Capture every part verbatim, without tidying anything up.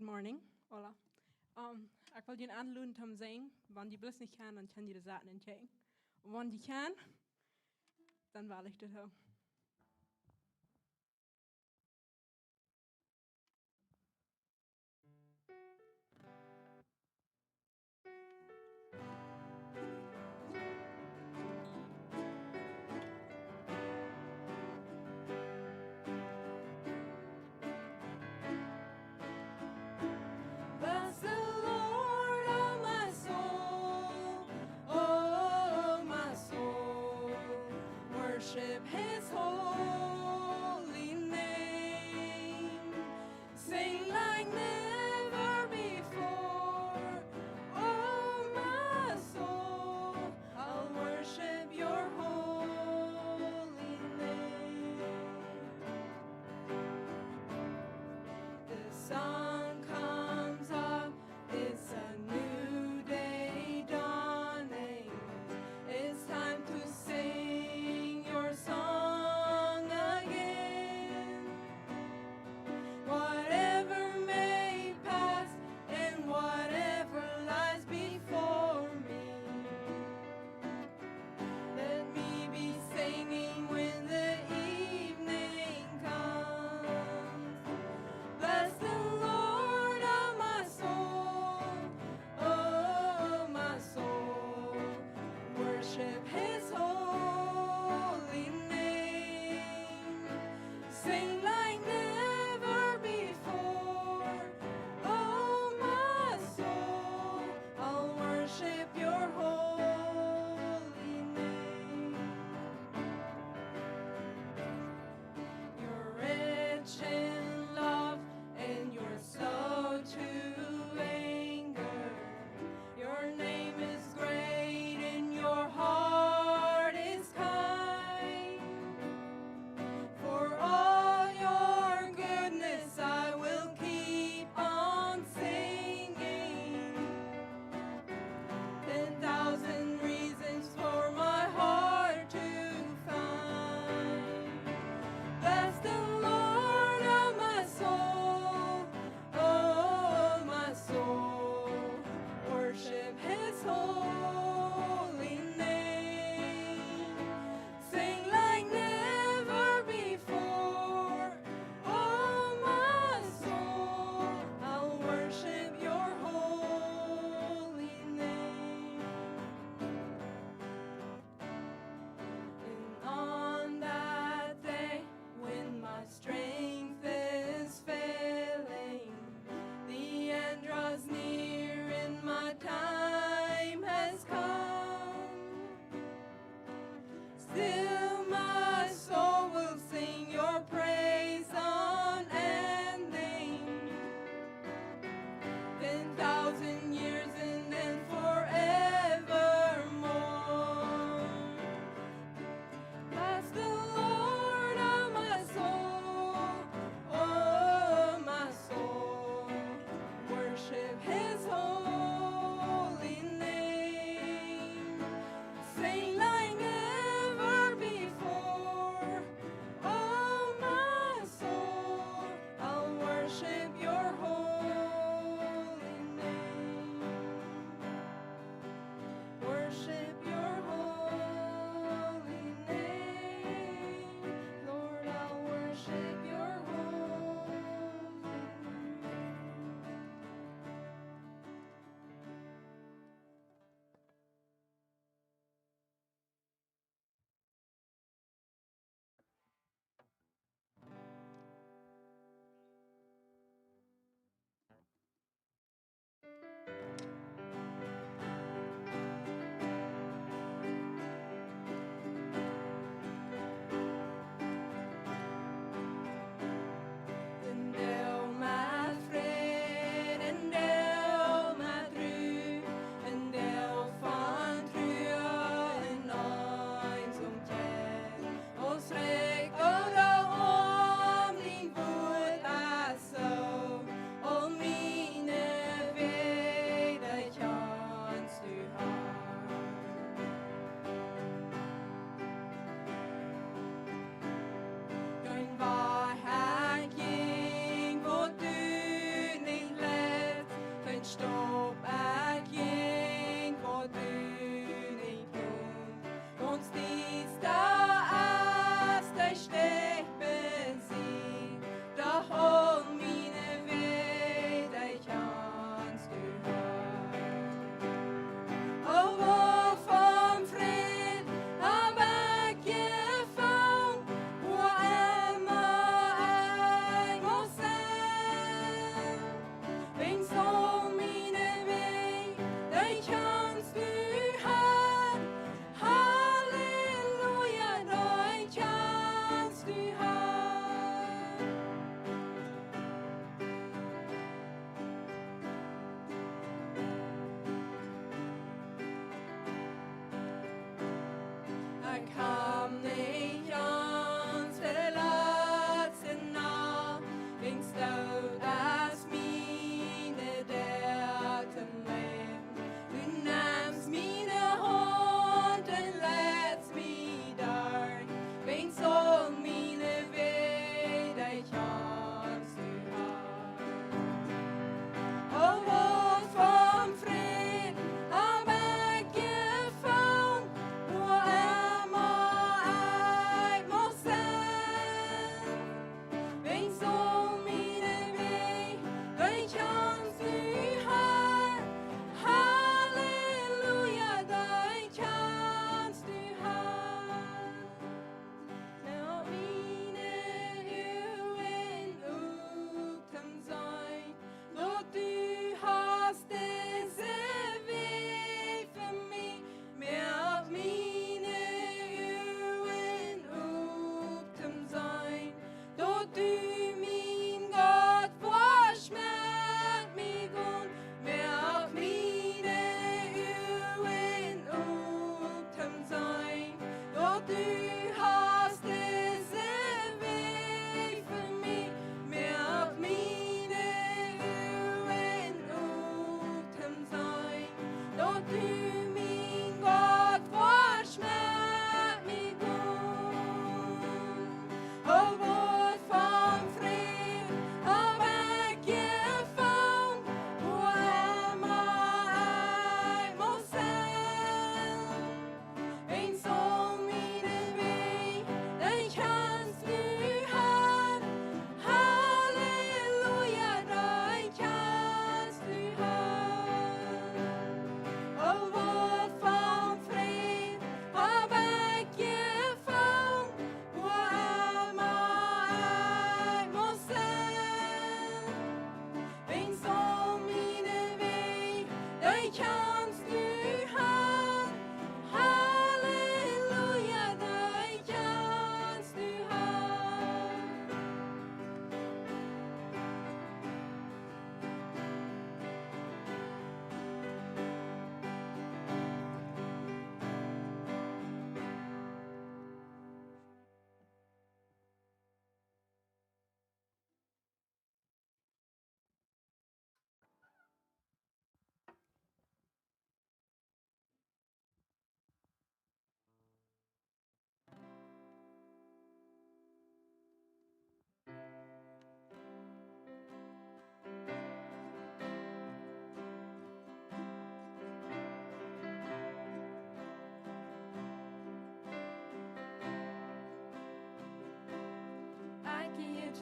Good morning. Hola. Um, ekj well junt enloden toom sinjen. Wan jie bloos nich kjennen, dan kjenn jie de Saten enchecken. Wan jie kjennen, dan well ekj daut uk. Bless the Lord, oh my soul, oh my soul, worship his holy name. Sing like never before, oh my soul, I'll worship your holy name. The sun comes up, it's a new day dawning. It's time to sing your song.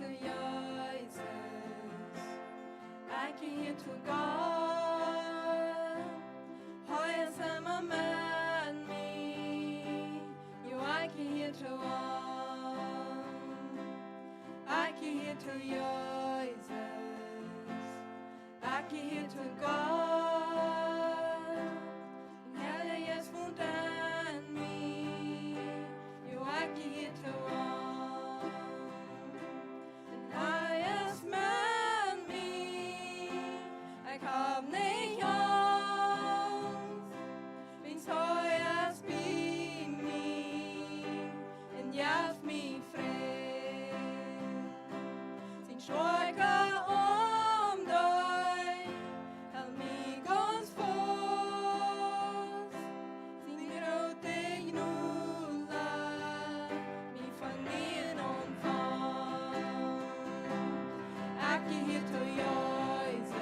Jesus, ekj jehia to Gott. Hee es emma met mie. Jo, ekj jehia to am. Ekj jehia to Jesus. Ekj jehia to Gott. Dee Heilje Jeist wont en mie. Jo, ekj jehia to am. Un hee es met mie. Ekj hab nich Angst. Wiels hee es bie mie un jeft mie Fräd. Sien stoakja Oarm, dee helt mie gaunz faust. Sien groote Jnod lat mie von niee aunfangen. Ekj jehia to Jesus,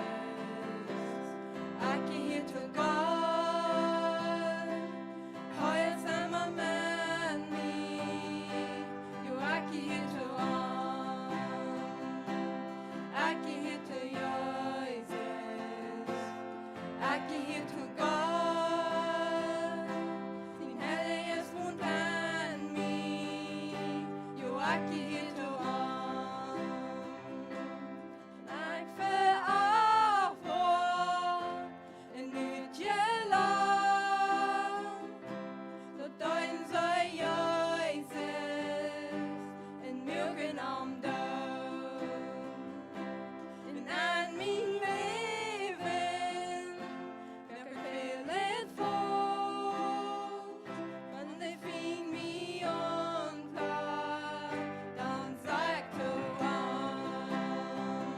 ekj jehia to Gott. Hee es emma met mie. Jo, ekj jehia to am. Ekj jehia to Jesus. Ekj jehia to Gott. Dee Heilje Jeist wont en mie. Jo, ekj jehia to am. Ekj veacht Woarheit un nich Jeloagen. Daut deeden see Jesus un muaken am doot. Un aun mien Läwen, daut ekj väl Leet foll, wan dee finjen mie aun, dan saj ekj to an: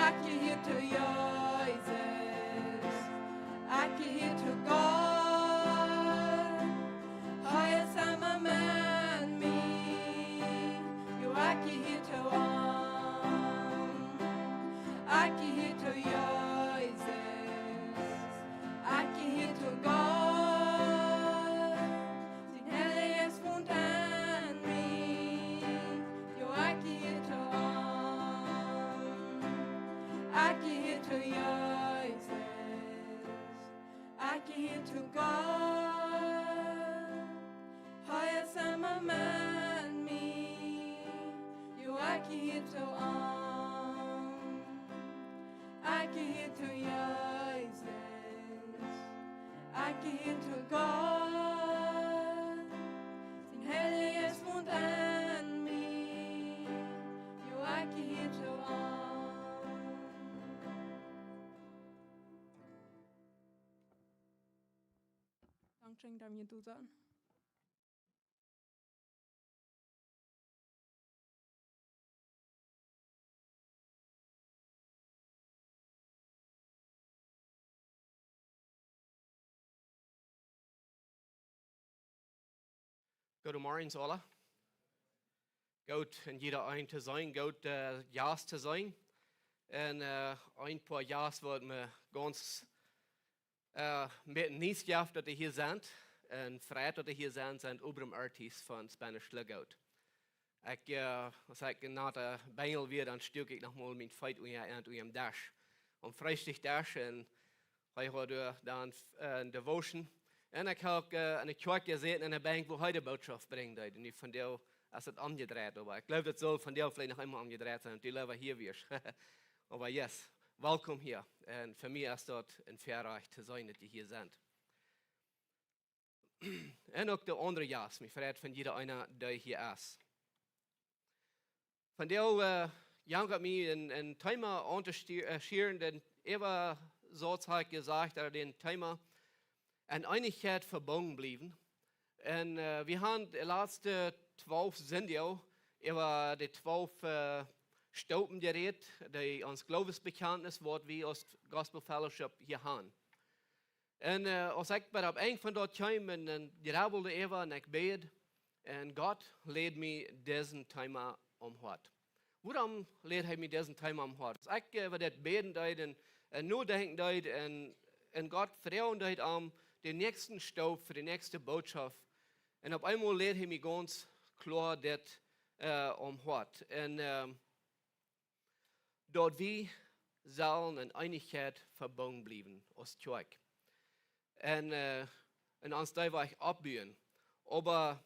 Ekj jehia to Jesus, ekj jehia to Gott. Hee es emma met mie. Jo, ekj jehia to am. Ekj jehia to Jesus, ekj jehia to Gott. Dee Heilje Jeist wont en mie. Jo, ekj jehia to am. Ekj jehia to Jesus. Ekj jehia to Gott. Hee es emma met mie. Jo, ekj jehia to am. Ekj jehia to Jesus. Ekj jehia to Gott. Dee Heilje Jeist wont en mie. Jo, ekj jehia to am. Dankscheen, daut jie doa sent. Goodemorjes aula. Goot, en jieda een to seenen, goot, äh, Jast to seenen. Un, äh, een poa Jast, waut mie gaunz, äh, met Nies jeft, daut dee hia sent. Un Freid, daut dee hia sent, sent Obram Ortiz von Spanish Lookout. Ekj, äh, aus ekj een natta Benjel wia, dan stuak ekj noch mol mien Feet unja, unja dän Desch. Aum Freestikjdesch un hee haud doa dan, äh, de Woschen. Un ekj hab, äh, aun de Kjoakj jesäten aun de Benkj, wua hee de Bootschoft brinjen deed. Un nu vondoag es et omjedreit, oba ekj jleew, daut saul vondoag veleicht noch eemol omjedreit sennen, daut du leewa hia wieescht. Oba yes, welkom hia. Un fa mie es daut een Väarajcht to seenen, daut jie hia sent. Un uk de aundre Jast, mie freit von jieda eena, dee hia es. Vondoag, äh, jankat mie een, een Thema aun to sti-, äh, schieren, daut äwa soo aus ekj jesajcht hab, daut Thema en Eenichkjeit vebungen bliewen. Un, äh, wie haben de latste twalf Sindach äwa de twalf, äh, Staupen jerät, dee ons Gloowesbekjantnis, waut wie aus Gospel Fellowship hia haben. Un, äh, aus ekj bie daut Enj von daut kjeem un, un jrebbeld äwa un ekj bäd, un Gott läd mie disen Thema aum Hoat. Wuarom läd hee mie disen Thema aum Hoat? Aus ekj, äh, äwa daut bäden deed un, un nodenkjen deed un, un Gott froagen deed om de näakjste Staup fa de näakjste Bootschoft. Un opp eemol läd hee mie gaunz kloa dit äh, aum Hoat. Un, ähm, daut wie sellen en Eenichkjeit vebungen bliewen aus Kjoakj. Un, äh, un ons doabie oppbuen. Oba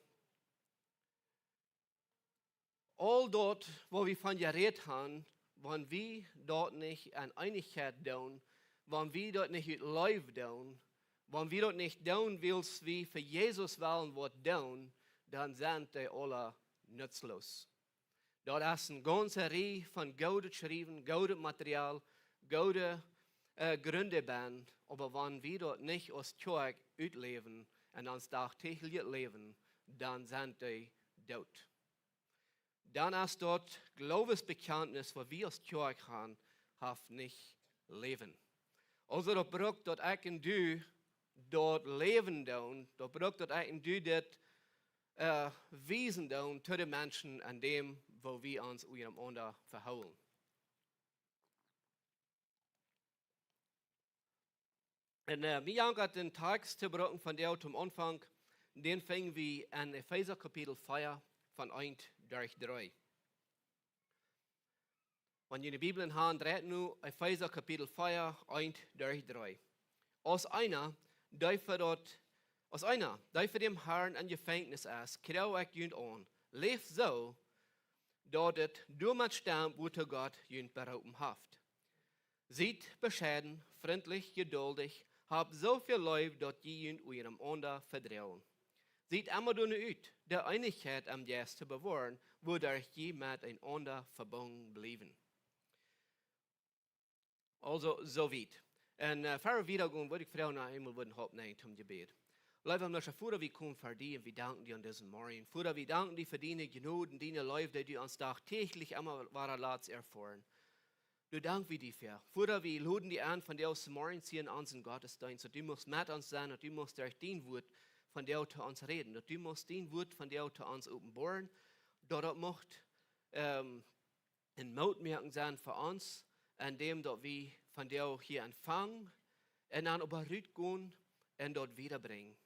aul daut, waut wie von jerät haben, wan wie daut nich en Eenichkjeit doonen, wan wie daut nich ut Leew doonen, wan wie daut nich doonen, wiels wie fa Jesus wellen waut doonen, dan sent dee aula nutzloos. Daut es eene gaunze Rieej von goodet Schriewen, goodet Material, goode, äh, Grunden benn, oba wan wie daut nich aus Kjoakj utläwen en ons dachtäajlichet Läwen, dan sent dee doot. Dan es daut Gloowesbekjantnis, waut wie aus Kjoakj haben, haft nich Läwen. Aulsoo daut brukt daut ekj un du daut läwen doonen, daut brukt daut ekj un du dit, äh, wiesen doonen to de Menschen aun däm, woo wie ons unjarenaunda vehoolen. Un, äh, wie haben dän Tekst to brucken von dee toom Aunfank, dän finj wie en Efeesa Kapitel vea von eent derch dree. Wan jie de Bibel haben, dreit nu Efeesa Kapitel vea, eent derch dree. Aus eena, dee fa daut, aus eena, dee fa däm Harn em Jefenkjnis es, kjrieech ekj junt aun. Läft soo, daut et doamet stemt, wuatoo Gott junt beroopen haft. Siet bescheiden, frintlich, jeduldich, habt soo väl Leew, daut jie junt unjarenaunda vedroagen. Siet emma doano ut, de Eenichkjeit em Jeist to bewoaren, wuaderch jie met eenaunda vebungen bliewen. Aulsoo, soo wiet. Un, äh, ea wie wieda gonen, wudd ekj froagen, noch eemol wudden oppstonen toom Jebäd. Leewa himlischa Voda, wie komen ver die un wie danken die aun disen Morjen. Voda, wie danken die fa diene Jnod un diene Leew, dee du ons dachtäajlich emma wada latst erfoaren. Doa dank wie die fa. Voda, wie loden die aun, von disen Morjen hia en onsen Gottesdeenst, daut du must met ons sennen, daut du must derch dien Wort von die to ons räden, daut du must dien Wort von die to ons openboaren, daut daut mucht, ähm, een Moot moaken sennen fa ons, en däm daut wie von die hia empfangen un dan oba rutgonen un daut wiedabrinjen.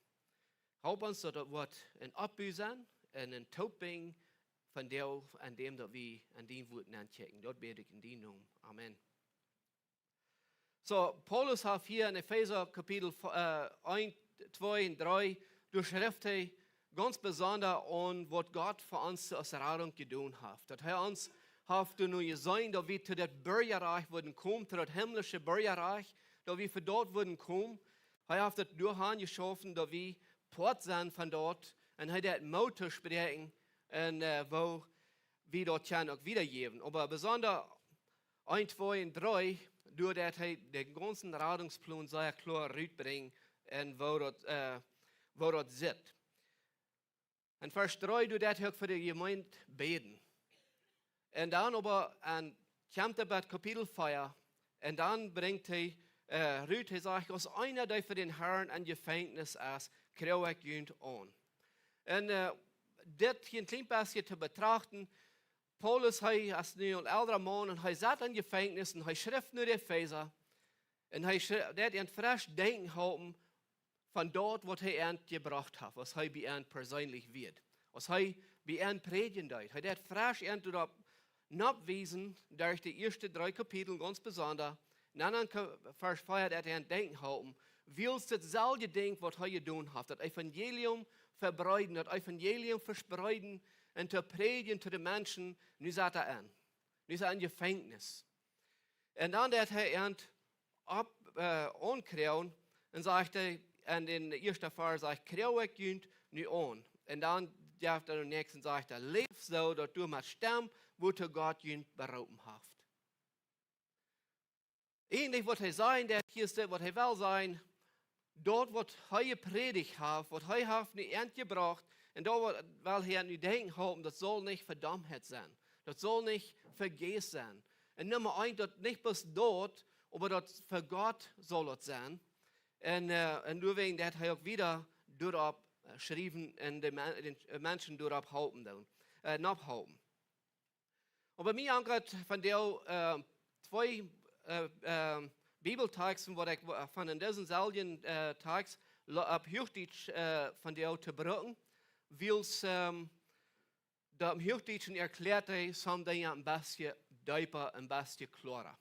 Help ons, daut daut woat een Oppbu sennen un een Toopbinjen von die, en däm daut wie aun dien Wort nenkjikjen. Daut bäd ekj en dienen Nomen. Amen. Soo, Paulus haft hia en Efeesa Kapitel, äh, eent, twee un dree, doa schrift hee gaunz besonda aun, waut Gott fa ons aus Radunk jedonen haft. Daut hee ons haft doano jeseenen, daut wie to daut Burjarajcht wudden komen, to daut himlische Burjarajcht, daut wie fa daut wudden komen. Hee haft daut doahan jeschaufen, daut wie Poat sent von daut. Un hee deed Moot toospräakjen un, äh, woo wie daut kjennen uk wiedajäwen. Oba besonda eent, twee un dree, doa deed hee dän gaunzen Radungsplan sea kloa rutbrinjen un woo daut, äh, woo daut sitt. En Varsch dree, doa deed hee uk fa de Jemeent bäden. Un dan oba aun, kjemt hee bie Kapitel vea, un dan brinjt hee, äh, rut, hee sajcht, aus eena, dee fa dän Harn em Jefenkjnis es, kjrieech ekj junt aun. Un, äh, dit hia een kjlien bät to betrachten, Paulus, hee es nu een elra Maun un hee sat em Jefenkjnis un hee schrift no de Efeesa. Un hee schriew, dee haft an fresch denkjen halpen von daut, waut hee an jebrocht haft, aus hee bie an perseenlich wia. Aus hee bie an prädjen deed. Hee deed fresch an doaropp noppwiesen, derch de ieeschte dree Kapitel gaunz besonda. Un dan en Ka-, Varsch vea, dee haft an denkjen halpen, wiels daut selwje Dinkj, waut hee jedonen haft, daut Evangelium vebreeden, daut Evangelium vespreeden un to prädjen to de Menschen, nu sat hee en. Nu es hee em Jefenkjnis. Un dan deed hee an opp, äh, aunkjrieen un sajcht hee en dän ieeschten Varsch, sajcht, kjrieech ekj junt nu aun. Un dan jeft hee dän näakjsten, sajcht hee, läft soo, daut doamet stemt, wuatoo Gott junt beroopen haft. Eejentlich waut hee sajen deed, hia es dit, waut hee well sajen, daut waut hee jeprädicht haft, waut hee haft nu aunjebrocht, un daut waut, well hee nu denkjen halpen, daut saul nich Vedaumtheit sennen. Daut saul nich vejäfs sennen. Un Numma eent, daut nich bloos daut, oba daut fa Gott saul daut sennen. Un, äh, un doawäajen deed hee uk wieda doaropp, äh, schriewen un de Men-, de Menschen doaropp halpen doonen, äh, nopphalpen. Oba mie ankjat von dee, äh, twee, äh, äh, Bibeltexten, waut ekj wo-, von en disen selwjen, äh, Tekst lo-, opp Huachdietsch, äh, von dee to brucken, wiels, ähm, Daut em Huachdietschen erkjläat hee some Dinja een bät deepa, een bät kloara.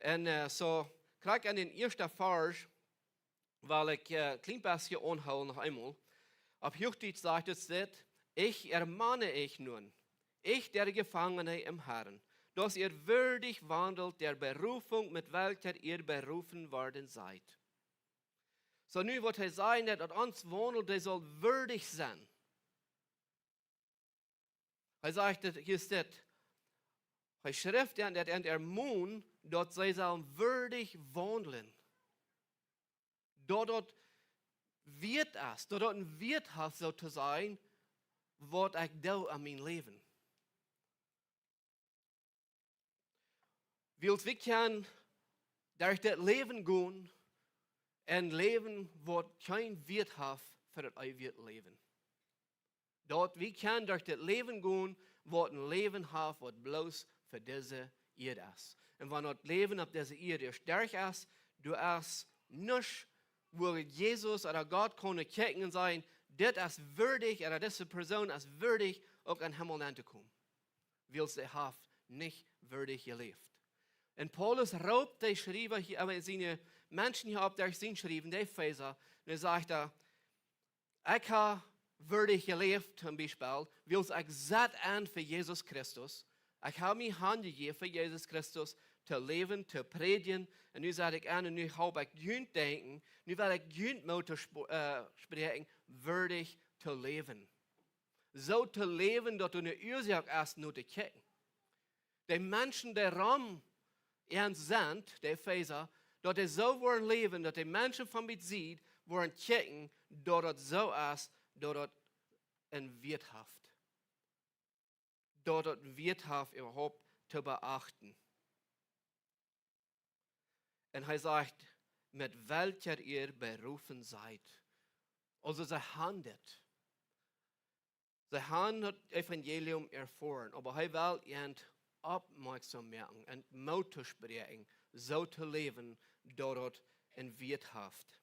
Un, äh, soo, krakjt en dän ieeschten Varsch, well ekj, äh, kjlien bät aunhoolen noch eemol. Opp Huachdietsch sajcht et dit: „Ich ermahne euch nun, ich, der Gefangene im Herrn, dass ihr würdig wandelt der Berufung, mit welcher ihr berufen worden seid.“ Soo nu waut hee sajcht, daut ons Waundel, dee saul würdig sennen. Hee sajcht, daut hia steit, hee schrift an, daut an ermahnen, daut see sellen würdig waundlen. Daut daut wieet es, daut daut een Wieet haft, soo to sajen, waut ekj doo aun mien Läwen. Wiels wie kjennen derch dit Läwen gonen un läwen, waut kjeen Wieet haft fa daut eewje Läwen. Daut wie kjennen derch dit Läwen gonen, waut een Läwen haft, waut bloos fa dise Ieed es. Un wan daut Läwen opp dise Ieed ieescht derch es, du hast nuscht, wua Jesus ooda Gott kaun kjikjen un sajen: „Dit es würdig“, ooda „Dise Persoon es würdig, uk em Himmel auntokomen.“ Wiels hee haft nich würdig jeläft. Un Paulus roopt de Schriewa hia, oba siene Menschen hia opp, derch sien Schriewen, de Efeesa, un hee sajcht doa: „Ekj hab würdig jeläft“, toom Biespel, wiels ekj sat aun fa Jesus Christus. Ekj hab mie hanjejäft fa Jesus Christus to läwen, to prädjen. Un nu sat ekj aun un nu hab ekj junt denkjen, nu well ekj junt Moot to sp-, äh, spräakjen, würdig to läwen. Soo to läwen, daut doa eene Uasoak es no to kjikjen. De Menschen, dee rom an sent, de Efeesa, daut dee soo woaren läwen, daut de Menschen von bie sied woaren kjikjen, daut daut soo es, daut daut een Wieet haft. Daut daut een Wieet haft, äwahaupt to beachten. Un hee sajcht: „Mit welcher ihr berufen seid.“ Aulsoo, see haben dit. See haben daut Evangelium erfoaren, oba hee well an oppmoakjsom moaken un Moot to spräakjen, soo to läwen, daut daut een Wieet haft.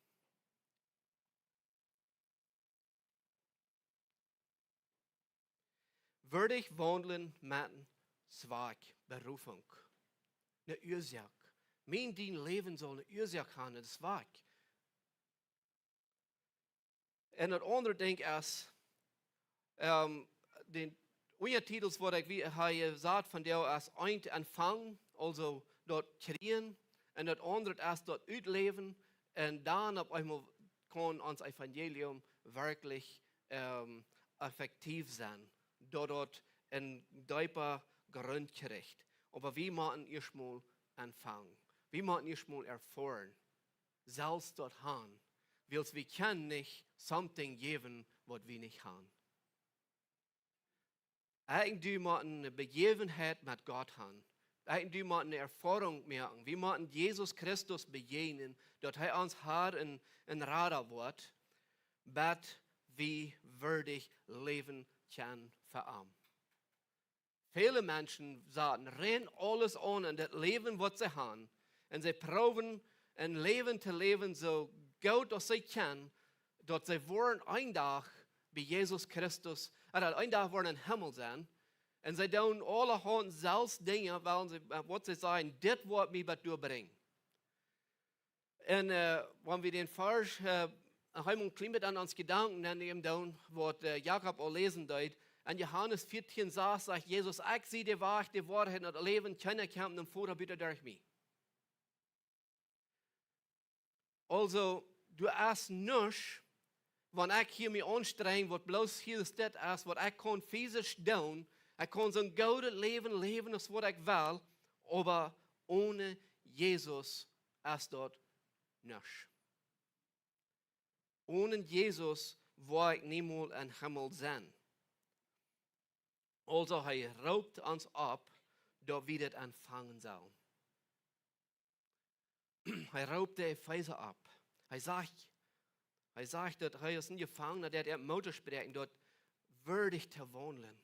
Würdig waundlen met een Zweck, Berufung. Eene Uasoak. Mien, dien Läwen saul eene Uasoak haben, een Zweck. Un daut aundre Dinkj es, ähm, de Unjatitels, waut ekj wie hia jesat von dee es: eent, aunfangen, aulsoo daut kjrieen, un daut aundre es daut utläwen, un dan opp eemol kaun ons Evangelium werkjlich, ähm, effektiv sennen, daut daut een deepa Grunt kjricht. Oba wie motten ieescht mol aunfangen. Wie motten ieescht mol erfoaren, selfst daut haben, wiels wie kjennen nich something jäwen, waut wie nich haben. Ekj un du motten eene Bejäwenheit met Gott haben. Ekj un du motten eene Erfoarunk moaken. Wie motten Jesus Christus bejäajnen, daut hee ons Herr un, un Rada woat, bat wie würdig läwen kjennen fa am. Väle Menschen saten rein aules aun en daut Läwen, waut see haben. Un see proowen een Läwen to läwen, soo goot aus see kjennen, daut see woaren een Dach bie Jesus Christus, ooda een Dach woaren em Himmel sennen. Un see doonen aulahaunt selfst Dinja, wiels see, äh, waut see sajen: „Dit woat mie bat doa brinjen.“ Un, äh, wan wie dän Varsch, äh, noch eemol een kjlien bät aun ons Jedanken nämen, doonen, waut, äh, Jakob aul läsen deed, en Johanes vieetieen sas, sajcht Jesus: „Ekj sie de Wajch, de Woarheit un daut Läwen, kjeena kjemt nom Voda buta derch mie.“ Aulsoo, doa es nuscht, wan ekj hia mie aunstrenj, waut bloos hia es, dit es, waut ekj kaun fisisch doonen, ekj kaun soon goodet Läwen läwen aus waut ekj well, oba onen Jesus es daut nuscht. Onen Jesus woa ekj niemols em Himmel sennen. Aulsoo, hee roopt ons opp, daut wie dit aunfangen sellen. Hee roopt de Efeesa opp. Hee sajcht, hee sajcht, daut hee aus een Jefangna, daut hee Moot to spräakjen, daut würdig to waundlen,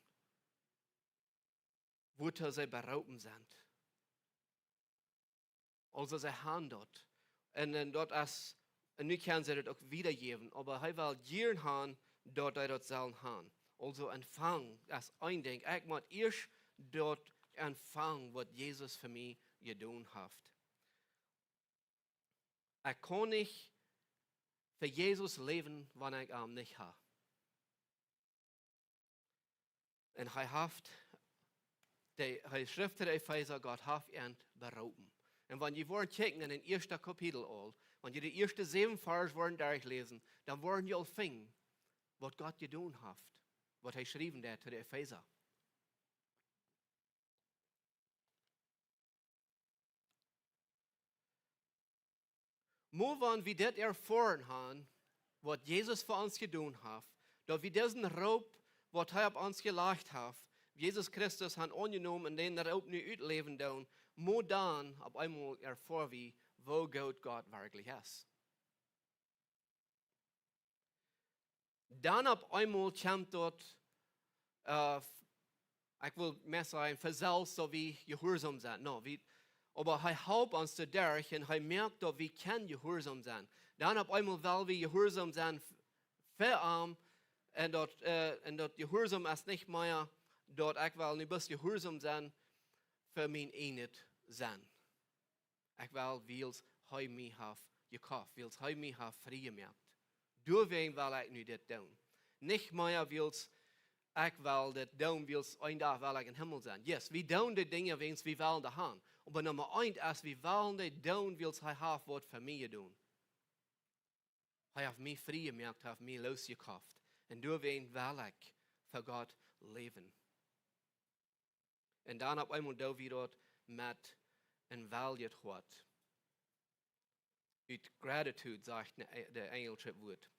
wuatoo see beroopen sent. Aulsoo, see haben daut. Un, un daut es, un nu kjennen see daut uk wiedajäwen, oba hee well jieren haben, daut dee daut sellen haben. Also empfangen, daut es een Dinkj. Ekj mott ieescht daut empfangen, waut Jesus fa mie jedonen haft. Ekj kaun nich fa Jesus läwen, wan ekj am nich hab. Un hee haft, de, hee schrift de Efeesa, Gott haft an beroopen. Un wan jie woaren kjikjen en daut ieeschte Kapitel aul, wan jie de ieeschte säwen Varsch woaren derchläsen, dan woaren jie aul finjen, waut Gott jedonen haft, waut hee schreef doa to de Efeesa. Mau wan wie dit erfoaren haben, waut Jesus fa ons jedonen haft, daut wie disen Roop, waut hee opp ons jelajcht haft, Jesus Christus haben aunjenomen un dän Roop nu utläwen doonen, mau dan opp eemol erfoa wie, woo groot Gott werkjlich es. Dan opp eemol kjemt daut, äh, ekj well mea sajen, von selfst, daut wie jehuarsom sent. No, wie, oba hee halpt ons doaderch un hee moakt, daut wie kjennen jehuarsom sennen. Dan opp eemol well wie jehuarsom sennen f-, fa am. Un daut, äh, un daut jehuarsom es nich mea, daut ekj well nu bloos jehuarsom sennen fa mien eejnet Sennen. Ekj well, wiels hee mie haft jekoft, wiels hee mie haft frie jemoakt. Doawäajen well ekj nu dit doonen. Nich mea, wiels ekj well dit doonen, wiels een Dach well ekj em Himmel sennen. Yes, wie doonen de Dinja, wäajen wie wellen doa han. Oba Numma eent es, wie wellen dit doonen, wiels hee haft waut fa mie jedonen. Hee haft mie frie jemoakt, haft mie losjekoft. Un doawäajen well ekj fa Gott läwen. Un dan opp eemol doo wie daut met een weljet Hoat. Ut gratitude, sajcht de, de enjelsche Wort.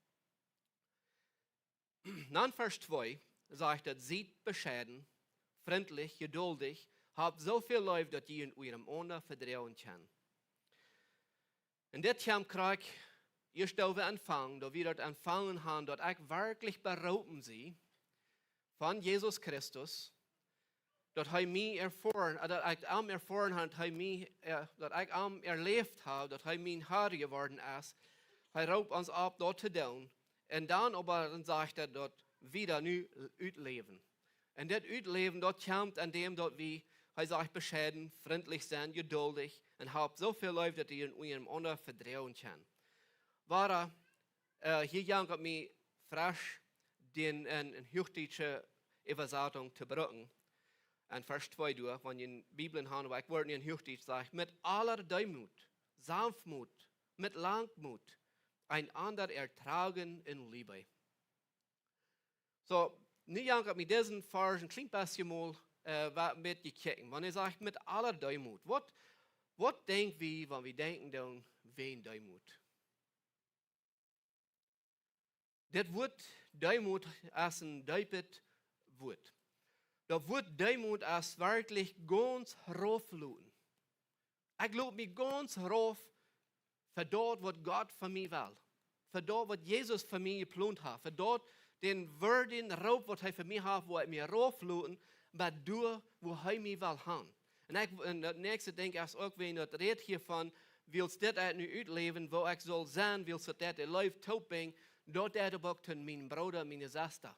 Dan Varsch twee sajcht daut: "Siet bescheiden, frintlich, jeduldich, habt soo väl Leew, daut jie junt unjarenaunda vedroagen kjennen." Un dit kjemt krakjt ieescht, daut wie empfangen, daut wie daut empfangen haben, daut ekj werkjlich beroopen sie von Jesus Christus, daut hee mie erfoaren, äh, daut ekj am erfoaren hab, hee mie, äh, daut ekj am erläft hab, daut hee mien Herr jeworden es. Hee roopt ons opp, daut to doonen. Un dan oba dan sajcht hee daut wieda nu utläwen. Un dit utläwen, daut kjemt aun däm, daut wie, hee sajcht, bescheiden, frintlich sennen, jeduldich un habt soo väl Leew, daut jie junt unjarenaunda vedroagen kjennen. Wada, äh, hia jankat mie fresch, dän, een, eene huachdietsche Äwasatunk to brucken. En Varsch twee doa, wan jie Bibeln haben, oba ekj woa nu en Huachdietsch sajen: "Mit aller Deemut, Sanftmut, mit Langmut, einander ertragen in Liebe." Soo, nu jankat mie disen Varsch een kjlien bät mol, äh, waut een bät kjikjen. Wan hee sajcht: "Mit aller Deemut." Waut, waut denkj wie, wan wie denkjen dan wäajen Deemut? Dit Wuat Deemut es een deepet Wuat. Daut Wuat Deemut es werkjlich gaunz raufloten. Ekj lot mie gaunz rauf fa daut, waut Gott fa mie well. Fa daut, waut Jesus fa mie jeplont haft. Fa daut, dän wieedjen Roop, waut hee fa mie haft, woa ekj mie raufloten, bat doa, wua hee mie well han. Un ekj, un daut näakjste Dinkj es uk, wan daut rät hia von, wiels dit ekj nu utläwen, woo ekj saul sennen, wiels daut de Leew toop brinjt, daut deit uk to mienen Brooda, miene Sesta.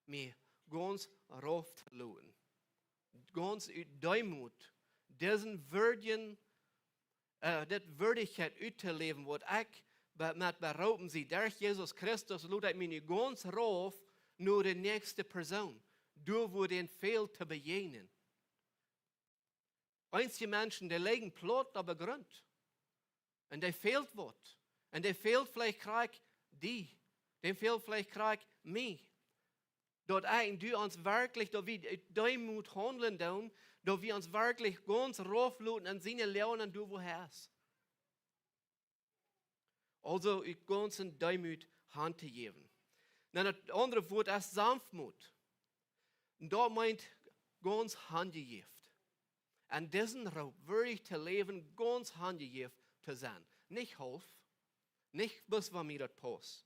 Mie gaunz rauf to loten. Gaunz ut Deemut, disen wieedjen, äh, dit Wieedjlichkjeit uttoläwen, waut ekj be-, met beroopen sie. Derch Jesus Christus lot ekj mie nu gaunz rauf no de näakjste Persoon. Doa, wua dän fält to bejäajnen. Eenje Menschen, dee lijen plaut opp dän Grunt. Un dee fält waut. Un dee fält veleicht krakjt die. Dee fält veleicht krakjt mie. Daut eejentlich du ons werkjlich, daut wie ut Deemut haundlen doonen, daut wie ons werkjlich gaunz rauf loten aun siene Läwen un doa, wua hee es. Aulsoo ut gaunze Deemut hanjejäft. Dan daut aundre Wuat es Sanftmut. Un daut meent gaunz hanjejäft. Aun disen Roop wieedich to läwen, gaunz hanjejäft to sennen. Nich haulf, nich bloos wan mie daut pausst.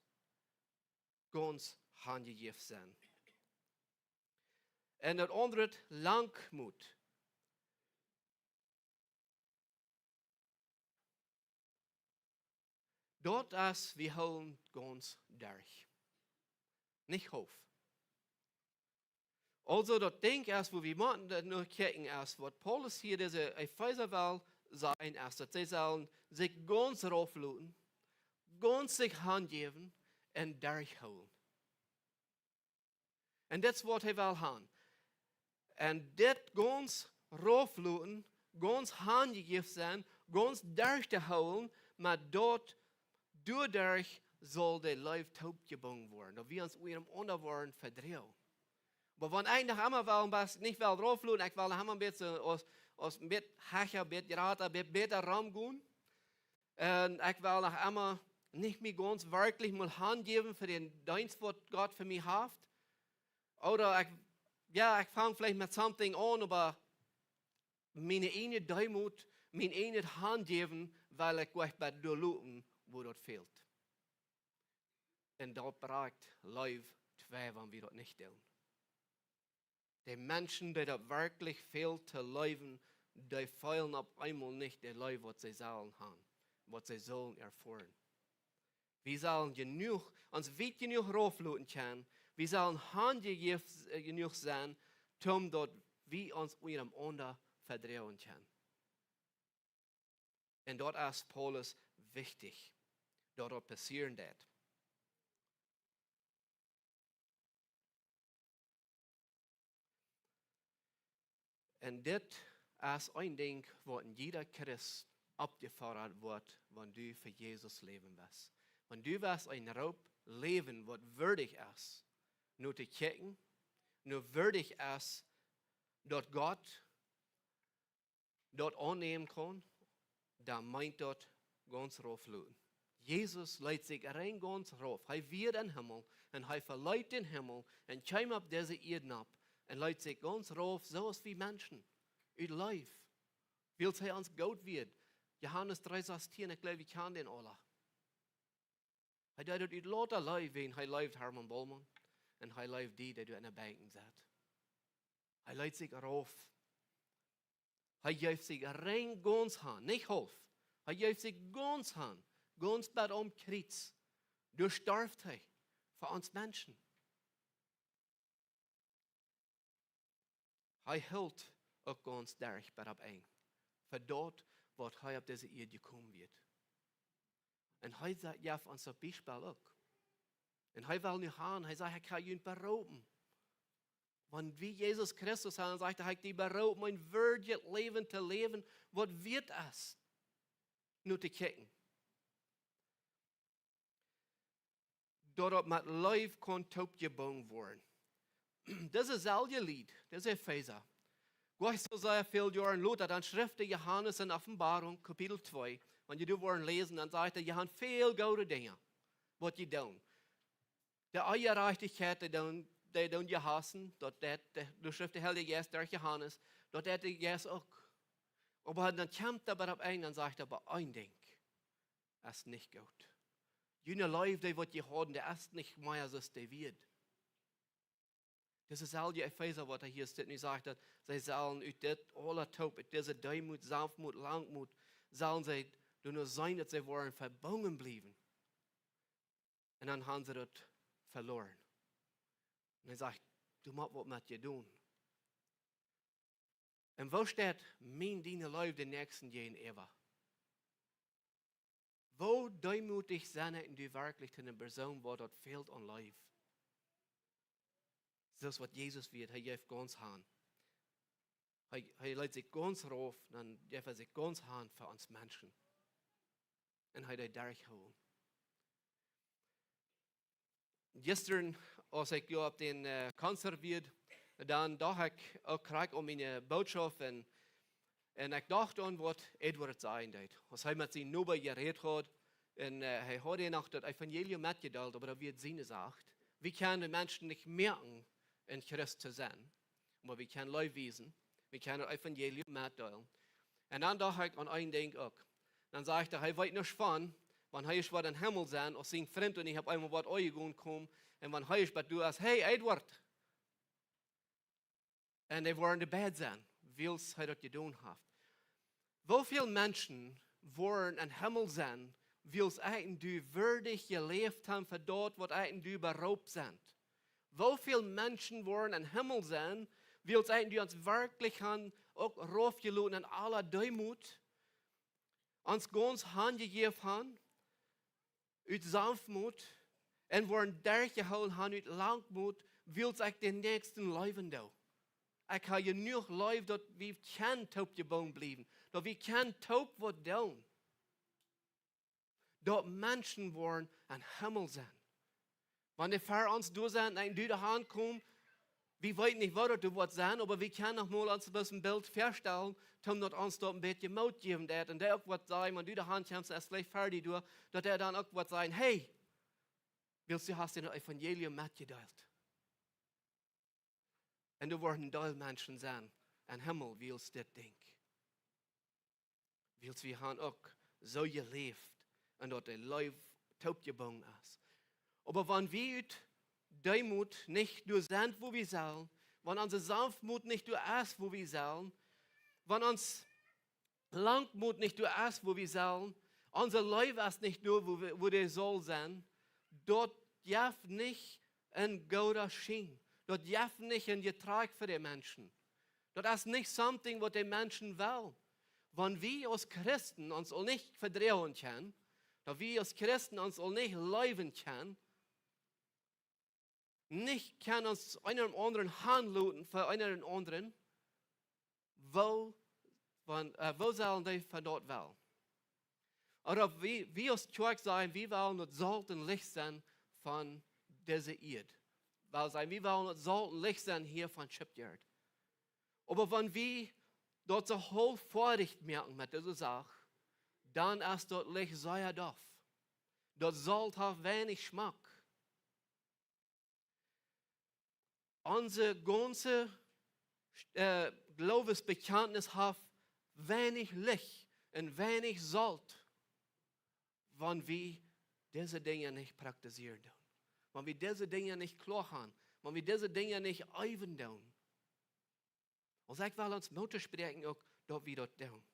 Gaunz hanjejäft sennen. Un daut aundre, Langmut. Daut es, wie hoolen gaunz derch. Nich haulf. Aulsoo daut Dinkj es, wua wie motten daut nu kjikjen es, waut Paulus hia dise Efeesa well sajen es, daut see sellen sikj gaunz raufloten, gaunz sikj hanjäwen un derchhoolen. Un dit es waut hee well han. Un dit gaunz raufloten, gaunz hanjejäft sennen, gaunz derchtohoolen, oba daut doaderch saul de Leew toopjebungen woaren, daut wie ons unjarenaunda woaren vedroagen. Oba wan ekj noch emma well, waut nich well raufloten, ekj well noch emma een bät, aus, aus een bät hecha, een bät jrata, een bät bäta romgonen. Un ekj well noch emma nich mie gaunz werkjlich mol hanjäwen fa dän Deenst, waut Gott fa mie haft. Ooda ekj, jo, ekj fang veleicht met something aun, oba miene ieejne Deemoot, mien ieejnet Hanjäwen, well ekj goanich bie doa loten, wua daut fält. Un daut brakjt Leew twei, wan wie daut nich doonen. De Menschen, dee daut werkjlich fält to leewen, dee feelen opp eemol nich de Leew, waut see sellen han, waut see sellen erfoaren. Wie sellen jenuach, ons wiet jenuach raufloten kjennen, wie sellen hanjejäft, äh, jenuach sennen, toom daut wie ons unjarenaunda vedroagen kjennen. Un daut es Paulus wichtich, daut daut passieren deit. Un dit es een Dinkj, waut een jieda Christ oppjefodat woat, wan du fa Jesus läwen west. Wan du west een Roop läwen, waut wieedich es, no to kjikjen, no wieedich es, daut Gott daut aunnämen kaun, dan meent daut gaunz raufloten. Jesus leet sikj rein gaunz rauf. Hee wia em Himmel un hee veleet dän Himmel un kjeem opp dise Ieed nopp un leet sikj gaunz rauf, soo aus wie Menschen, ut Leew. Wiels hee ons goot wia. Johanes dree sastieen, ekj jleew, wie kjanen dän aula. Hee deed daut ut lauta Leew, wiels hee leeft Hermann Bollmann un hee leeft die, dee doa enne Benkj sett. Hee leet sikj rauf. Hee jeef sikj rein gaunz han, nich haulf. Hee jeef sikj gaunz han, gaunz bat aum Kjriez. Doa storf hee fa ons Menschen. Hee hilt uk gaunz derch bat opp Enj. Fa daut, waut hee opp dise Ieed jekomen wia. Un hee sa-, jeef ons daut Biespel uk. Un hee well nu han, hee sajcht, ekj hab junt beroopen. Wan wie Jesus Christus han, dan sajcht hee, ekj hab die beroopen, een wieedjet Läwen to läwen, waut wieet es, no to kjikjen. Daut daut met Leew kaun toopjebungen woaren. Dise selwje Lied, dise Efeesa, goanich soo sea väl Joaren lota, dan schrift de Johanes en Openboarunk, Kapitel twee, wan jie doa woaren läsen, dan sajcht hee, jie han väl goode Dinja, waut jie doonen. De Onjerajchtichkjeit, dee doonen, dee doonen jie hausen, daut deit, de, doa schrift de Heilje Jeist derch Johanes, daut deit de Jeist uk. Oba dan kjemt hee bat opp Enj, dan sajcht hee, oba een Dinkj es nich goot. June Leew, dee waut jie hauden, dee es nich mea soo aus dee wia. Dise selwje Efeesa, waut hee hia steit, nu sajcht daut, see sellen ut dit aula toop, ut dise Deemoot, Saunftmoot, Langmoot, sellen see doano seenen, daut see woaren vebungen bliewen. Un dan han see daut veloaren. Un hee sajcht, du motst waut met die doonen. Un woo steit mien, diene Leew dän Näakjsten jäajenäwa? Woo deemootich sent ekj un du werkjlich to eene Persoon, waut daut fält aun Leew? Soo aus waut Jesus wia, hee jeef gaunz han. Hee, hee leet sikj gaunz rauf, dan jeef hee sikj gaunz han fa ons Menschen. Un hee deed derchhoolen. Jistren, aus ekj doa opp dän, äh, Concert wia, dan docht ekj uk krakjt aun miene Botschoft un, un ekj docht aun waut Edward sajen deed. Aus hee met sien Noba jerät haud un, äh, hee haud am noch daut Evangelium metjedeelt, oba daut wia siene Sach. Wie kjennen de Menschen nich moaken, een Christ to sennen. Oba wie kjennen Leew wiesen, wie kjennen daut Evangelium metdeelen. Un dan docht ekj aun een Dinkj uk. Dan sajcht hee, hee weet nuscht von, wan hee ieescht woat em Himmel sennen, aus sien Frint un hee opp eemol woat aunjegonen komen, un wan hee ieescht bat doa es, hey, Edward! Un dee woaren doabie sennen, wiels hee daut jedonen haft. Woo väl Menschen woaren em Himmel sennen, wiels ekj un du wieedich jeläft haben fa daut, waut ekj un du beroopen sent? Woo väl Menschen woaren em Himmel sennen, wiels see ons werkjlich han uk raufjeloten en aule Deemoot, ons gaunz hanjejäft han, ut Saunftmoot, un woaren derchjehoolen han ut Langmoot, wiels ekj dän Näakjsten leewen doo. Ekj ha jenuach Leew, daut wie kjennen toop jebungen bliewen, daut wie kjennen toop waut doonen. Daut Menschen woaren em Himmel sennen. Wan dee ver ons doa sent, wan dee doa aunkomen, wie weeten nich, waut daut doa woat sennen, oba wie kjennen noch mol ons een bät een Bilt väastalen, om daut ons daut een bät Moot jäwen deit. Un dee uk woat sajen, wan dee doa aunkjemt, es veleicht ver die doa, daut hee dan uk woat sajen: "Hey, wiels du hast daut Evangelium metjedeelt." Un doa woaren een Deel Menschen sennen em Himmel, wiels dit Dinkj. Wiels wie han uk soo jeläft un daut de Leew toopjebungen es. Oba wan wie ut Deemoot nich doa sent, wua wie sellen, wan onse Saunftmoot nich doa es, wua wie sellen, wan ons Langmoot nich doa es, wua wie sellen, onse Leew es nich doa, wua wie, wua dee saul sennen, daut jeft nich een gooden Schien. Daut jeft nich een Jetrakj fa de Menschen. Daut es nich something waut de Menschen wellen. Wan wie aus Christen ons aul nich vedroagen kjennen, daut wie aus Christen ons aul nich leewen kjennen, nich kjennen ons eena dän aundren hanloten fa eena dän aundren, woo, wan, äh, woo sellen dee von daut wellen? Ooda wie, wie aus Kjoakj sajen, wie wellen daut Solt un Licht sennen von dise Ieed. Well sajen, wie wellen daut Solt un Licht sennen hia von Shipyard. Oba wan wie daut soo haulf foadich moaken met dise Sach, dan es daut Licht sea doff. Daut Solt haft weinich Schmack. Onse gaunze, äh, Gloowesbekjantnis haft weinich Licht un weinich Solt, wan wie dise Dinja nich praktizieren doonen. Wan wie dise Dinja nich kloa han. Wan wie dise Dinja nich eewen doonen. Aulsoo ekj well ons Moot toospräakjen uk, daut wie daut doonen.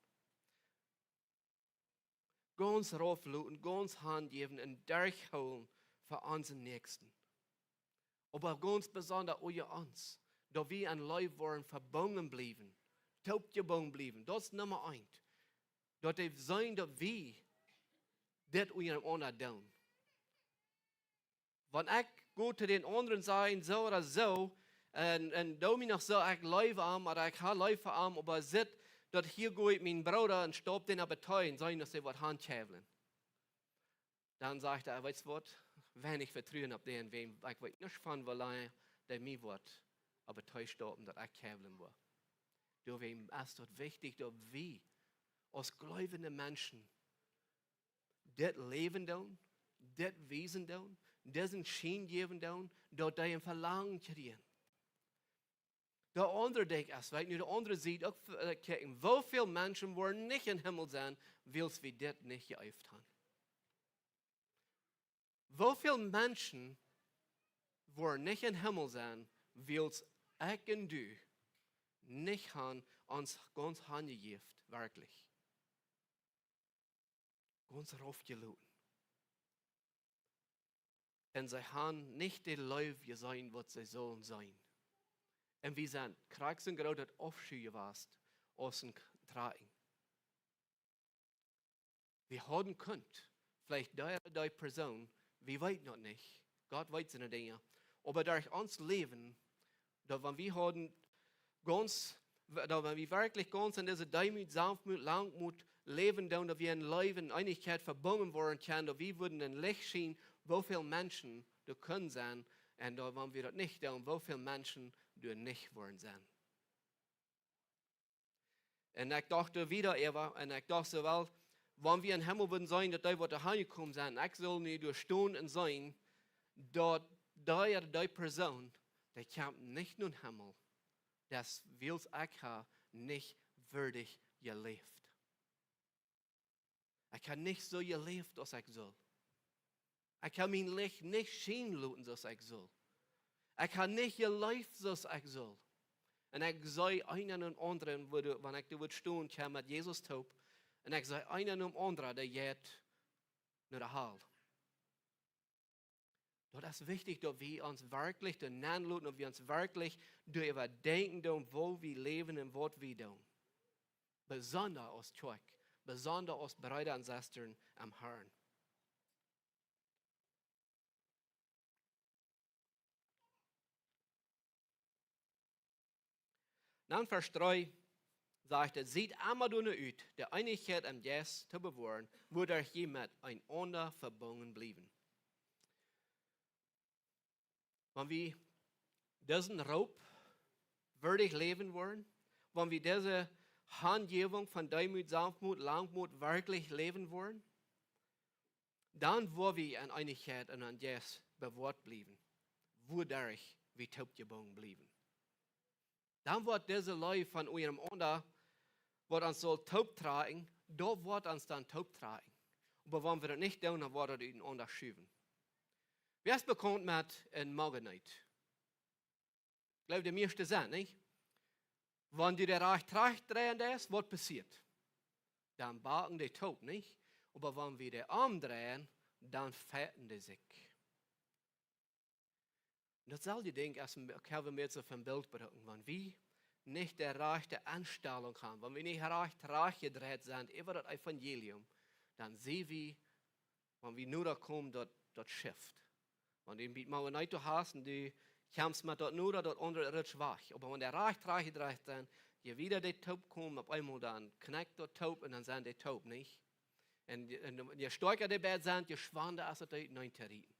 Gaunz raufloten, gaunz hanjäwen un derchhoolen fa onsen Näakjsten. Oba gaunz besonda unja ons, daut wie en Leew woaren vebungen bliewen, toopjebungen bliewen. Daut es Numma eent. Daut dee seenen, daut wie dit unjarenaunda doonen. Wan ekj go to dän aundren sajen, soo ooda soo, un, un doo mie noch soo, ekj leew am, ooda ekj ha leew fa am, oba sit, daut hia go ekj mien Brooda un staup dän opp de Tee un sajen, daut see waut han kjäwlen. Dan sajcht hee: "Weetst waut? Weinich Vetruen opp dän, wäajen ekj weet nuscht von, woo lang dee mie woat opp de Tee staupen, daut ekj kjäwlen woa." Doawäajen es daut wichtich, daut wie aus jleewende Menschen dit läwen doonen, dit wiesen doonen, disen Schien jäwen doonen, daut dee een Velangen kjrieen. De aundre Dinkj es, weet nu, de aundre Sied uk, äh, kjikjen, woo väl Menschen woaren nich em Himmel sennen, wiels wie dit nich jeeeft han. Woo väl Menschen woaren nich em Himmel sennen, wiels ekj un du nich han ons gaunz hanjejäft, werkjlich. Gaunz raufjeloten. Un see han nich de Leew jeseenen, waut see sullen seenen. Un wie sent krakjt soo groot daut Aufschu jewast aus een K-, Traken. Wie hauden kunt, veleicht dee, dee Persoon, wie weeten daut nich. Gott weet siene Dinja. Oba derch ons Läwen, daut wan wie hauden gaunz, daut wan wie werkjlich gaunz en dise Deemoot, Saunftmoot, Langmoot läwen doonen, daut wie en Leew un Eenichkjeit vebungen woaren kjennen, daut wie wudden een Licht schienen, woo väl Menschen doa kunnen sennen, un daut wan wie daut nich doonen, woo väl Menschen doa nich woaren sennen. Un ekj docht doa wieda äwa, un ekj docht soo: "Well, wan wie em Himmel wudden seenen, daut dee waut doa hanjekomen sent, ekj sull nu doa stonen un seenen, daut dee ooda dee Persoon, dee kjemt nich nom Himmel, daut wiels ekj ha nich wieedich jeläft. Ekj ha nich soo jeläft aus ekj sull. Ekj ha mien Licht nich schienen loten soo aus ekj sull. Ekj ha nich jeleeft soo aus ekj sull." Un ekj see eenen un aundren, wan ekj doa wudd stonen, kjeem met Jesus toop. Un ekj see eenen un aundren, dee jeit no de Hal. Daut es wichtich, daut wie ons werkjlich doa nenloten, daut wie ons werkjlich doaräwa denkjen doonen, woo wie läwen un waut wie doonen. Besonda aus Kjoakj, besonda aus Breeda un Sestren em Harn. Dan Varsch dree sajcht et: "Siet emma doano ut, de Eenichkjeit em Jeist to bewoaren, wuaderch jie met eenaunda vebungen bliewen." Wan wie disen Roop wirdich läwen woaren, wan wie dise Hanjäwunk von Deemoot, Sanftmoot, Langmoot werkjlich läwen woaren, dan woa wie en Eenichkjeit un en Jeist bewoat bliewen, wuaderch wie toopjebungen bliewen. Dan woat dise Leew von unjarenaunda, waut ons saul tooptrakjen, daut woat ons dan tooptrakjen. Oba wan wie daut nich doonen, dan woat daut utenaunda schuwen. Wäa es bekaunt met een Magnet? Ekj jleew, de mieeschte sent, nich? Wan du dee rajcht, rajcht dreien deist, waut passieet? Dan backen dee toop, nich? Oba wan wie dee omdreien, dan feiten dee sikj. Un daut selwje Dinkj es, ekj hab mie soo fa een Bilt brukt, wan wie nich de rajchte Enstalunk haben, wan wie nich rajcht, rajcht jedreit sent äwa daut Evangelium, dan seenen wie, wan wie noda komen, daut, daut shift. Wan du een bät Magnet hast un du kjemst met daut noda, daut aundre rutsch wajch. Oba wan dee rajcht, rajcht jedreit sent, je wieda dee toop komen, opp eemol dan knakjt daut toop un dan sent dee toop, nich? Un je, un je stoakja dee beid sent, je schwanda es et, dee utenaunda to rieten.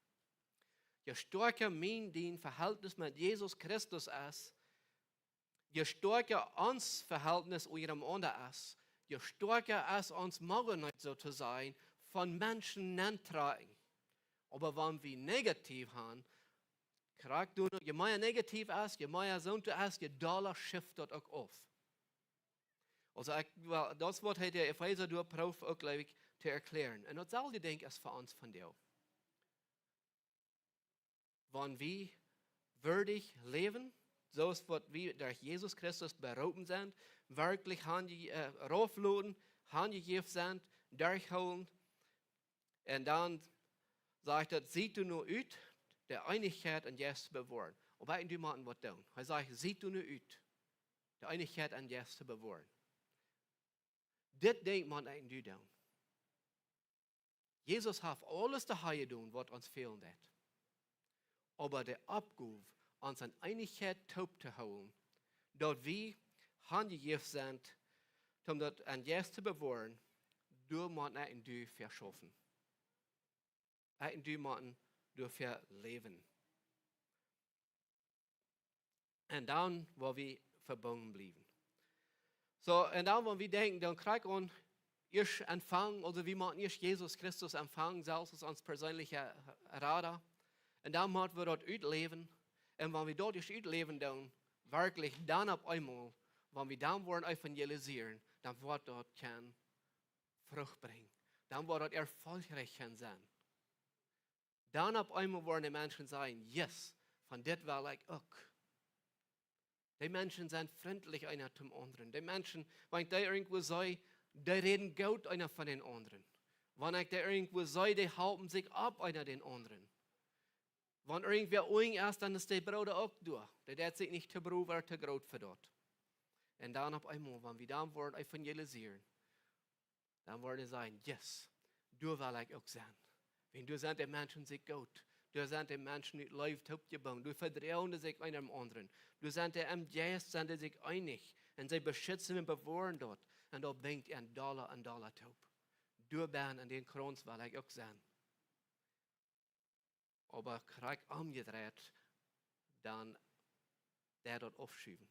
Je stoakja mien, dien Vehältnis met Jesus Christus es, je stoakja ons Vehältnis unjarenaunda es, je stoakja es ons Magnet, soo to sajen, von Menschen nentrakjen. Oba wan wie negativ haben, krakjt doano, je mea negativ es, je mea soont es, je dolla shift daut uk auf. Aulsoo, ekj, well, daut es waut hee de Efeesa doa proowt uk, jleew ekj, to erkjlären. Un daut selwje Dinkj es fa ons vondoag. Wan wie wirdich läwen, soo aus waut wie derch Jesus Christus beroopen sent, werkjlich han-, äh, raufloten, hanjejäft sent, derchhoolen. Un dan sajcht et: "Siet doano ut, de Eenichkjeit em Jeist to bewoaren." Oba ekj un du motten waut doonen. Hee sajcht: "Siet doano ut, de Eenichkjeit em Jeist to bewoaren." Dit Dinkj mott ekj un du doonen. Jesus haft aules doa jedonen, waut ons fälen deit. Oba de Oppgow, ons en Eenichkjeit toop to hoolen, daut wie hanjejäft sent, om daut em Jeist to bewoaren, doa mott ekj un du fa schaufen. Ekj un du motten doafäa läwen. Un dan woa wie vebungen bliewen. Soo, un dan, wan wie denkjen, dan krakjt aun ieescht aunfangen, aulsoo wie motten ieescht Jesus Christus aunfangen, selfst aus ons perseenlicha Rada. Un dan mott wie daut utläwen. Un wan wie daut ieescht utläwen, dan werkjlich dan opp eemol, wan wie dan woaren evangelisieren, dan woat daut kjeene Frucht brinjen. Dan woat daut erfolgreich kjennen sennen. Dan opp eemol woaren de Menschen sajen: "Yes, von dit well ekj uk." De Menschen sent frintlich eena toom aundren. De Menschen, wan ekj dee irjentwua see, dee räden goot eena von dän aundren. Wan ekj dee irjentwua see, dee halpen sikj opp eena dän aundren. Wan irjentwäa unjrajcht es, dan es de Brooda uk doa. Dee deit sikj nich to broof ooda to groot fa daut. Un dan opp eemol, wan wie dan woaren evangelisieren, dan woaren see sajen: "Yes, doa well ekj uk sennen." Wiels doa sent de Menschen sikj goot. Doa sent de Menschen ut Leew toopjebungen. Doa vedroagen see sikj eena dän aundren. Doa sent dee em Jeist, sent dee sikj eenich. Un see beschitzen un bewoaren daut. Un daut brinjt an dolla un dolla toop. Doa bennen en dän Krauns well ekj uk sennen. Oba krakjt omjedreit, dan deit daut aufschuwen.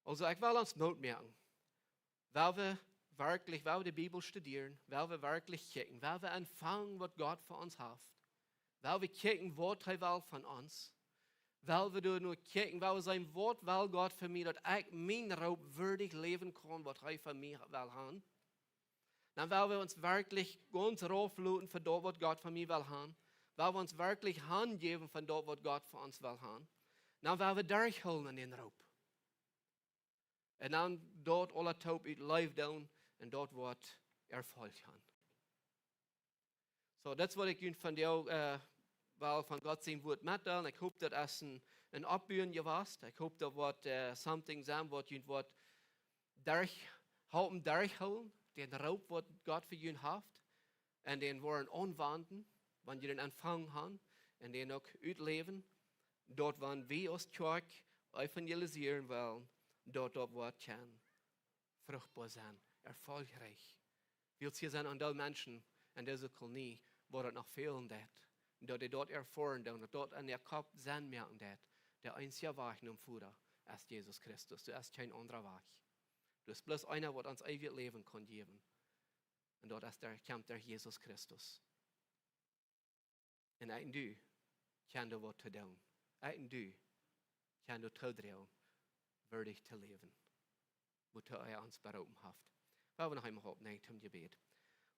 Aulsoo, ekj well ons Moot moaken. Woa wie werkjlich, woa wie de Bibel studieren, woa wie werkjlich kjikjen, woa wie aunfangen, waut Gott fa ons haft, woa wie kjikjen, waut hee well von ons, woa wie doano kjikjen, woa wie sajen: "Waut well Gott von mie, daut ekj mien Roop wirdich läwen kaun, waut hee von mie well haben?" Dan woa wie ons werkjlich gaunz raufloten fa daut, waut Gott von mie well haben. Woa wie ons werkjlich hanjäwen fa daut, waut Gott von ons well haben. Dan woa wie derchhoolen en dän Roop. Un dan daut aula toop ut Leew doonen un daut woat Erfolg haben. Soo, daut es waut ekj junt vondoag, äh, well von Gott sien Wort metdeelen. Ekj hop, daut es een, een Oppbuen jewast. Ekj hop, daut woat, äh, something sennen, waut junt woat derch, halpen derchhoolen, dän Roop, waut Gott fa junt haft, un dän woaren aunwenjen, wan jie dän empfangen haben, un dän uk utläwen, daut wan wie aus Kjoakj evangelisieren wellen, daut daut woat kjennen fruchtboa sennen, erfolgreich. Wiels hia sent een Deel Menschen en dise Kolonie, wua daut noch fälen deit. Daut dee daut erfoaren doonen, daut daut en äa Kopp sennen moaken deit. De eensje Wajch nom Voda es Jesus Christus. Doa es kjeen aundra Wajch. Doa es bloos eena, waut ons eewjet Läwen kaun jäwen. Un daut es de, kjemt derch Jesus Christus. Un ekj un du kjennen doa waut to doonen. Ekj un du kjennen doa toodroagen, wieedich to läwen, wua hee ons beroopen haft. Wie wellen noch eemol oppstonen toom Jebäd.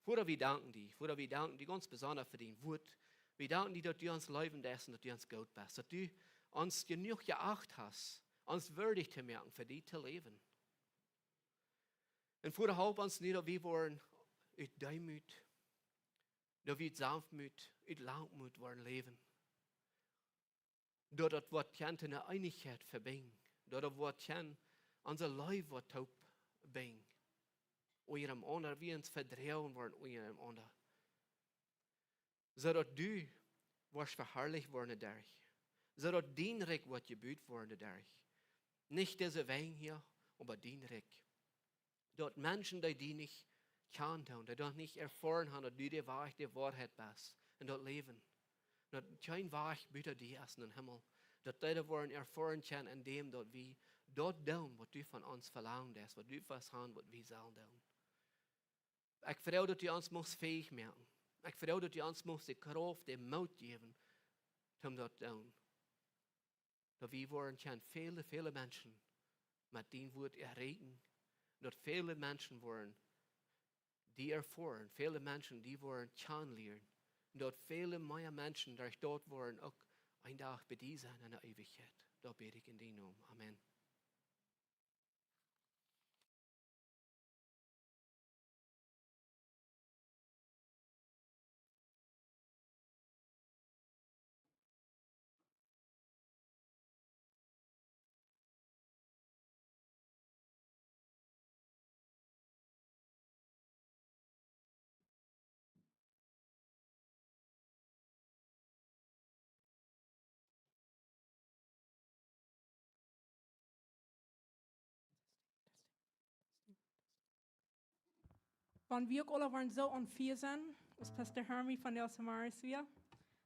Voda, wie danken die. Voda, wie danken die gaunz besonda fa dien Wort. Wie danken die, daut du ons leewen deist un daut du ons goot best. Daut du ons jenuach jeacht hast, ons wieedich to moaken, fa die to läwen. Un Voda, halp ons nu, daut wie woaren ut Deemoot, daut wie ut Saunftmoot, ut Langmoot woaren läwen. Daut daut woat kjennen to eene Eenichkjeit vebinjen. Daut daut woat kjennen onse Leew woat toop binjen. Unjarenaunda, wie ons vedroagen woaren unjarenaunda. Soo daut du woascht veharlicht woaren doaderch. Soo daut dien Rikj woat jebut woaren doaderch. Nich dise Wenj hia, oba dien Rikj. Daut Menschen, dee die nich kjanen doonen, dee daut nich erfoaren haben, daut du de Wajch, de Woarheit best un daut Läwen. Daut kjeen Wajch buta die es en dän Himmel. Daut dee daut woaren erfoaren kjennen en däm, daut wie daut doonen, waut du von ons velangen deist, waut du velangen hast, waut wie sellen doonen. Ekj froag, daut du ons muchst fäich moaken. Ekj froag, daut du ons muchst de Krauft, dän Moot jäwen, om daut to doonen. Daut wie woaren kjennen väle, väle Menschen met dien Wort erreichen. Daut väle Menschen woaren die erfoaren, väle Menschen die woaren kjanen lieren. Daut väle mea Menschen derch daut woaren uk een Dach bie die sennen en de Eewichkjeit. Daut bäd ekj en dien Nomen. Amen. Wan wie uk aula woaren soo aum Fia sennen, aus Pastor Hermie von de Samaris wia,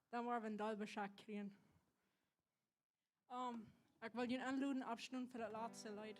dan woaren wie een Deel Bescheid kjrieen. Ähm, ekj well junt enloden, oppstonen fa daut latste Leet.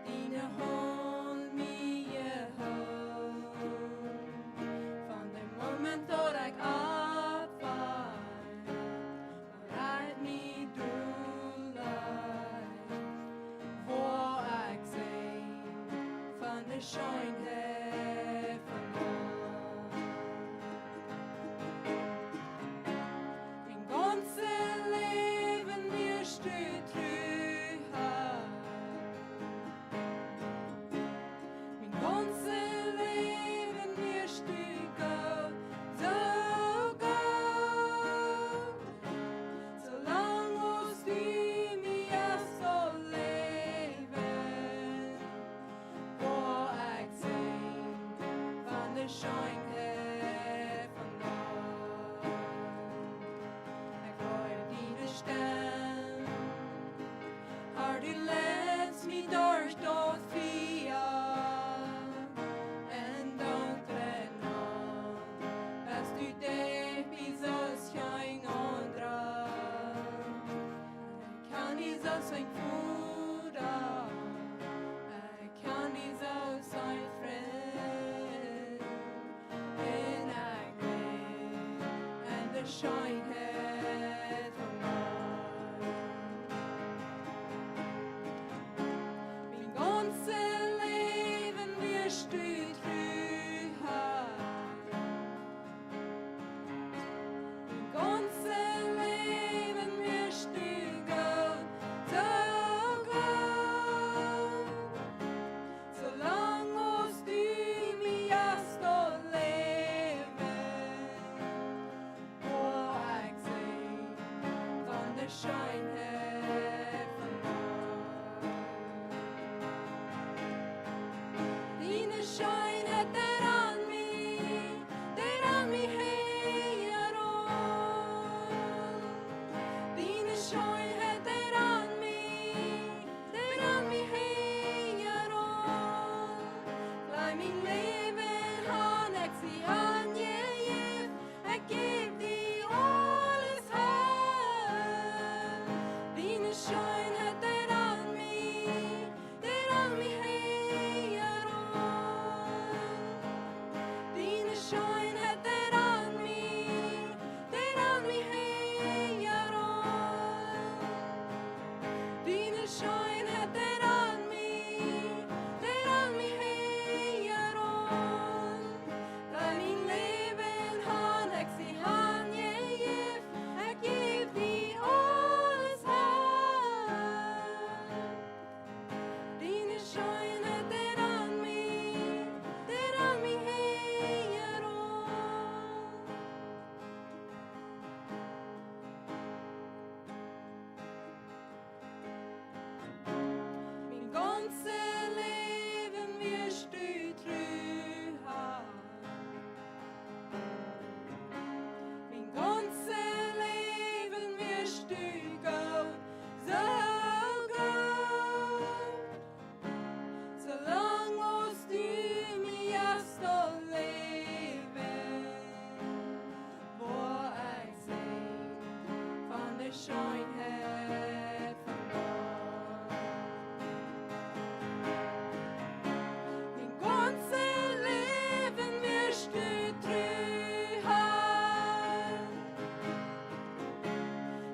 Diene Haund mie jehoolt. Von dän Moment daut ekj oppwakj, reit mie derch, woa ekj sennen von de Scheenheit von Gott. Mien gaunzet Läwen wia stell. Mien gaunzet Läwen wia stell, soo goot. Soo lang aus du mie hast jeläft, woa ekj sennen von de Scheenheit von Gott. Ekj hia diene Stemm. Har du leidst mie derch daut Fia un dan trigj no, best du dicht bie soo aus kjeen aundra. Ekj kaun die soo aus een Voda, ekj kaun die soo aus een Frint. Un ekj bie en de Scheenheit Scheenheit von Gott. Mien gaunzet Läwen wieescht du tru, Herr.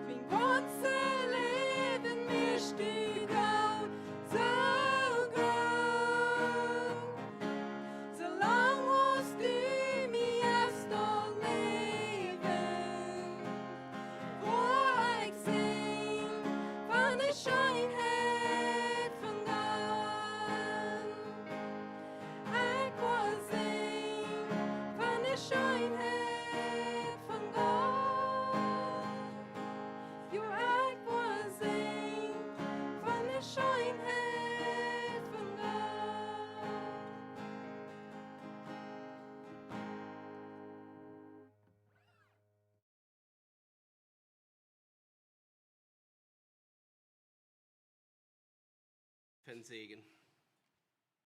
Mien gaunzet Läwen wieescht du goot, soo goot. Soo lang aus du mie hast daut Läwen, woa ekj sinjen von de Scheenheit von Gott. Ekj woa sinjen von de Scheenheit von Gott. Jo, ekj woa sinjen von de Scheenheit von Gott. Von Säajen.